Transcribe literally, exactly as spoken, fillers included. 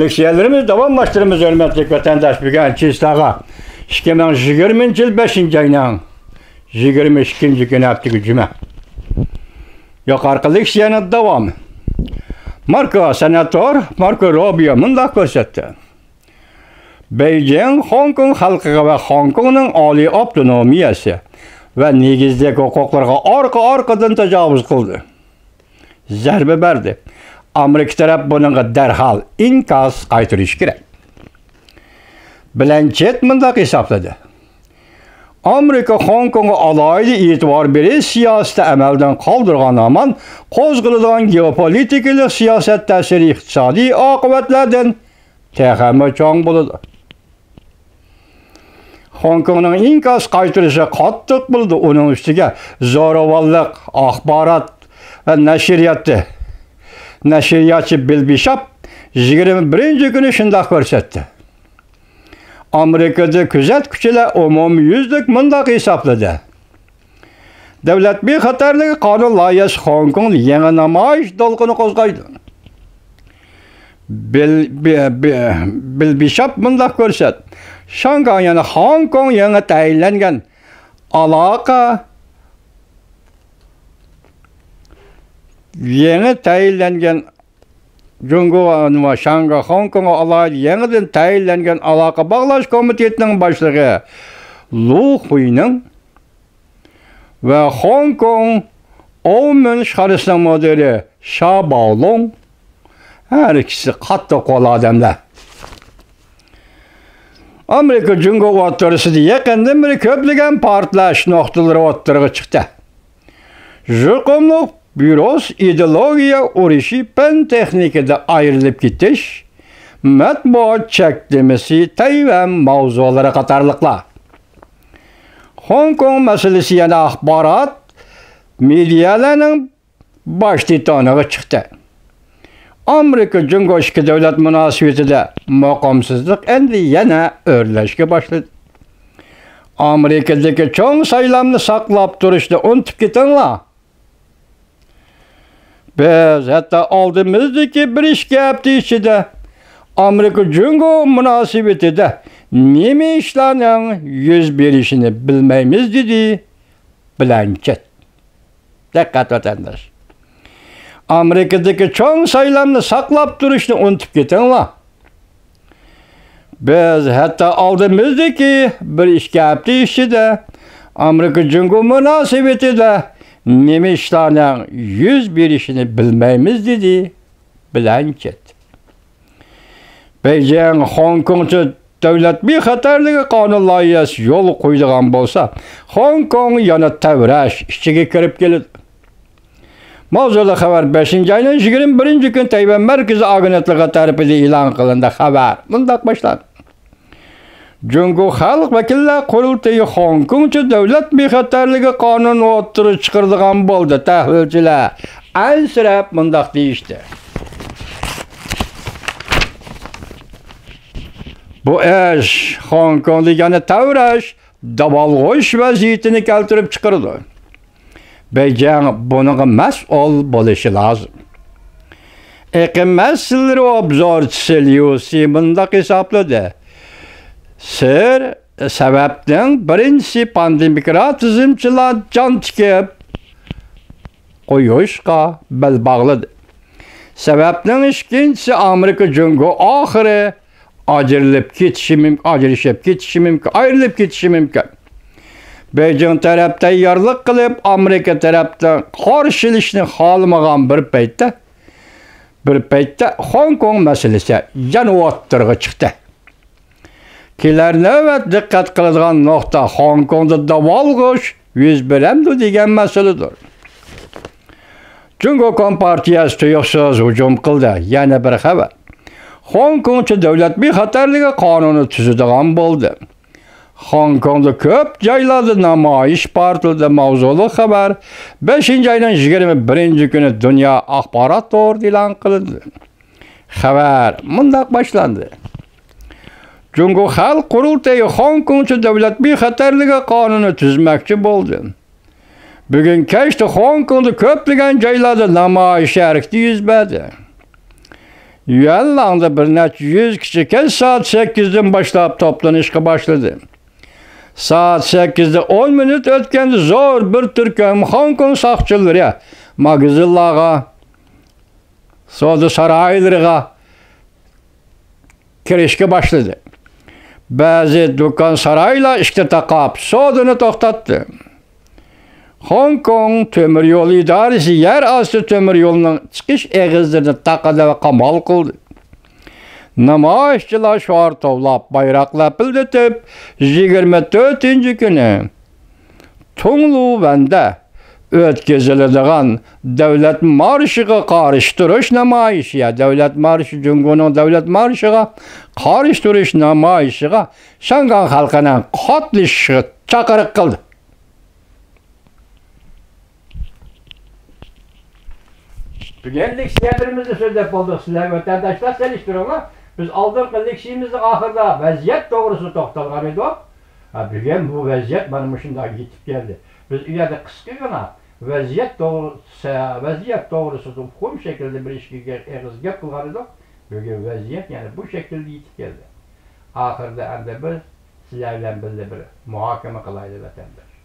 لېكسىيەلىرىمىز داۋاملاشتۇرىمىز، ھۆرمەتلىك ۋەتەنداش. بۈگۈن چىسلاغا ئىككى مىڭ يىگىرمىنچى يىل بەشىنچى ئاينىڭ يىگىرمە ئىككىنچى كۈنى، ھەپتىگە جۈمە. يۇقىرىقى لېكسىيەنىڭ داۋامى. ماركو سېناتور ماركو روبىيو مۇنداق كۆرسەتتى. بېيجىڭ خوڭكوڭ خەلقىگە ۋە خوڭكوڭنىڭ ئالىي ئاپتونومىيەسى ۋە نېگىزلىك ھوقۇقلىرىغا ئارقا-ئارقىدىن تاجاۋۇز قىلدى. زەربە بەردى. ئامېرىكا تەرەپ بۇنىڭغا دەرھال ئىنكاس قايتۇرۇشى كېرەك. بلەنچېت مۇنداق ھېسابلىدى. ئامېرىكا خوڭكوڭغا ئالاھىدە ئېتىبار بېرىش سىياسىتى ئەمەلدىن قالدۇرغان ھامان قوزغىلىدىغان گېئوپولىتىكىلىق سىياسەت تەسىرى ئىقتىسادىي ئاقىۋەتلەردىن تېخىمۇ چوڭ بولىدۇ. خوڭكوڭنىڭ ئىنكاس قايتۇرۇشى قاتتىق بولىدۇ. ئۇنىڭ ئۈستىگە زوراۋانلىق، ئاخبارات ۋە نەشرىياتى، نەشرىياتچى بىل بىشاپ يىگىرمە بىرىنچى كۈنى شۇنداق كۆرسەتتى. ئامېرىكىدا كۆزەتكۈچىلەر ئومۇميۈزلۈك مۇنداق ھېسابلىدى. دۆلەت بىخەتەرلىكى قانۇن لايىھەسى خوڭكوڭدا يېڭى نامايىش دولقۇنى قوزغايدۇ. بىل، بى-، بى-، بىل بىشاپ مۇنداق كۆرسەت. شاڭگاڭ يەنە خوڭكوڭ يېڭى تەيىنلەنگەن ئالاقە، يېڭى تەيىنلەنگەن جۇڭگو ۋە شاڭگاي خوڭكوڭغا ئالاھىدە يېڭىدىن تەيىنلەنگەن ئالاقە باغلاش كومىتېتىنىڭ باشلىقى لۇ خۇينىڭ ۋە خوڭكوڭ ئومۇن ئىشخانىسىنىڭ مۇدىرى شا باۋلۇڭ، ھەر ئىككىسى قاتتىق قول ئادەملەر. ئامېرىكا جۇڭگو ئوتتۇرىسىدا يېقىندىن بېرى كۆپلىگەن پارتلاش نۇقتىلىرى ئوتتۇرىغا چىقتى. يۇقۇملۇق ۋىرۇس، ئىدېئولوگىيە ئۇرۇشى، پەن تېخنىكىدا ئايرىلىپ كېتىش، مەتبۇئات چەكلىمىسى، تەيۋەن ماۋزۇلىرى قاتارلىقلار. خوڭكوڭ مەسىلىسى يەنە ئاخبارات، مېدىيەلەرنىڭ باش تىتانىغا چىقتى. ئامېرىكا جۇڭگو ئىككى دۆلەت مۇناسىۋىتىدە مۇقىمسىزلىق ئەمدى يەنە ئۆرلەشكە باشلىدى. ئامېرىكىدىكى چوڭ سايلامنى ساقلاپ تۇرۇشنى ئۇنتۇپ كېتىڭلار. بىز ھەتتا ئالدىمىزدىكى بىر ئىككى ھەپتە ئىچىدە ئامېرىكا جۇڭگو مۇناسىۋىتىدە نېمە ئىشلارنىڭ يۈز بېرىشىنى بىلمەيمىز، دېدى بلانچېت. دىققەت، ۋەتەنداش! ئامېرىكىدىكى چوڭ سايلامنى ساقلاپ تۇرۇشنى ئۇنتۇپ كېتىڭلار. بىز ھەتتا ئالدىمىزدىكى بىر ئىككى ھەپتە ئىچىدە ئامېرىكا جۇڭگو مۇناسىۋىتىدە نېمە ئىشلارنىڭ يۈز بېرىشىنى بىلمەيمىز، دېدى بلانچېت. بېيجىڭ خوڭكوڭچە دۆلەت بىخەتەرلىكى قانۇن لايىھەسى يولغا قويىدىغان بولسا، خوڭكوڭ يەنە تەۋرەش ئىچىگە كىرىپ كېلىدۇ. ماۋزۇلۇق خەۋەر بەشىنچى ئاينىڭ يىگىرمە بىرىنچى كۈنى تەيۋەن مەركىزىي ئاگېنتلىقى تەرىپىدىن ئېلان قىلىندى. خەۋەر مۇنداق باشلاندى. جۇڭگو خەلق ۋەكىللەر قۇرۇلتىيى خوڭكوڭچە دۆلەت بىخەتەرلىكى قانۇنى ئوتتۇرىغا چىقىرىدىغان بولدى. تەھلىلچىلەر ئەنسىرەپ مۇنداق دېيىشتى. بۇ ئىش خوڭكوڭدا يەنە تەۋرەش، داۋالغۇش ۋەزىيىتىنى كەلتۈرۈپ چىقىرىدۇ. بېيجىڭ بۇنىڭغا مەسئۇل بولۇشى لازىم. ئېقىم مەسىلىلىرى ئوبزورچىسى ليۇ سى مۇنداق ھېسابلىدى. سىر، سەۋەبنىڭ بىرىنچىسى پاندېمىكراتىزمچىلار جان تىكىپ قويۇشقا بەل باغلىدى. سەۋەبنىڭ ئىككىنچىسى ئامېرىكا جۇڭگو ئاخىرى ئاجرىلىپ كېتىشى مۇمكىن، ئاجرىشىپ كېتىشى مۇمكىن، ئايرىلىپ كېتىشى مۇمكىن. بېيجىڭ تەرەپ تەييارلىق قىلىپ، ئامېرىكا تەرەپتىن قارشى ئېلىشنى خالىمىغان بىر پەيتتە، بىر پەيتتە خوڭكوڭ مەسىلىسى يەنە ئوتتۇرىغا چىقتى. كېلەر نۆۋەت دىققەت قىلىدىغان نۇقتا خوڭكوڭدا داۋالغۇش يۈز بېرەمدۇ دېگەن مەسىلىدۇر. جۇڭگو كومپارتىيەسى تۇيۇقسىز ھۇجۇم قىلدى. يەنە بىر خەۋەر. خوڭكوڭچە دۆلەت بىخەتەرلىكى قانۇنى تۈزىدىغان بولدى. خوڭكوڭدا كۆپ جايلاردا نامايىش پارتلىدى. ماۋزۇلۇق خەۋەر بەشىنچى ئاينىڭ يىگىرمە بىرىنچى كۈنى دۇنيا ئاخبارات تورىدا ئېلان قىلىندى. خەۋەر مۇنداق باشلاندى. جۇڭگو خەلق قۇرۇلتىيى خوڭكوڭچە دۆلەت بىخەتەرلىكى قانۇنى تۈزمەكچى بولدى. بۈگۈن كەچتە خوڭكوڭدا كۆپلىگەن جايلاردا نامايىش ھەرىكىتى يۈز بەردى. يۈەنلاڭدا بىر نەچچە يۈز كىشى كەچ سائەت سەككىزدىن باشلاپ توپلىنىشقا باشلىدى. سائەت سەككىزدە ئون مىنۇت ئۆتكەندە زور بىر تۈركۈم خوڭكوڭ ساقچىلىرى ماگىزىنلارغا، سودا سارايلىرىغا كىرىشكە باشلىدى. بەزى دۇكان سارايلار ئىشىكنى تاقاپ، سودىنى توختاتتى. خوڭكوڭ تۆمۈر يول ئىدارىسى يەر ئاستى تۆمۈر يولىنىڭ چىقىش ئېغىزلىرىنى تاقىدى ۋە قامال قىلدى. نامايىشچىلار شوئار توۋلاپ، بايراق لەپىلدىتىپ، يىگىرمە تۆتىنچى كۈنى تۇڭلۇۋەندە ئۆتكۈزۈلىدىغان دۆلەت مارشىغا قارشى تۇرۇش نامايىشى، يا دۆلەت مارشى، جۇڭگونىڭ دۆلەت مارشىغا قارشى تۇرۇش نامايىشىغا شياڭگاڭ خەلقىنىڭ قاتنىشىشىغا چاقىرىق قىلدى. بۈگۈن لېكسىيەلىرىمىزنى سۆزلەپ بولدۇق. سىلەر ۋەتەنداشلار سېلىشتۇرۇڭلار. بىز ئالدىنقى لېكسىيىمىزنىڭ ئاخىرىدا ۋەزىيەت توغرىسىدا توختالغان ئىدۇق. ھە، بۈگۈن بۇ ۋەزىيەت مانا مۇشۇنداق يېتىپ كەلدى. بىز ئۇ يەردە قىسقىغىنا ۋەزىيەت توغرىسى، ۋەزىيەت توغرىسىدا ئۇقۇم شەكلىدە بىر ئىككى گەپ، ئېغىز گەپ قىلغان ئىدۇق. بۈگۈن ۋەزىيەت يەنە بۇ شەكىلدە يېتىپ كەلدى. ئاخىرىدا ئەمدى بىز سىلەر بىلەن بىللە بىر مۇھاكىمە قىلايلى، ۋەتەنداش.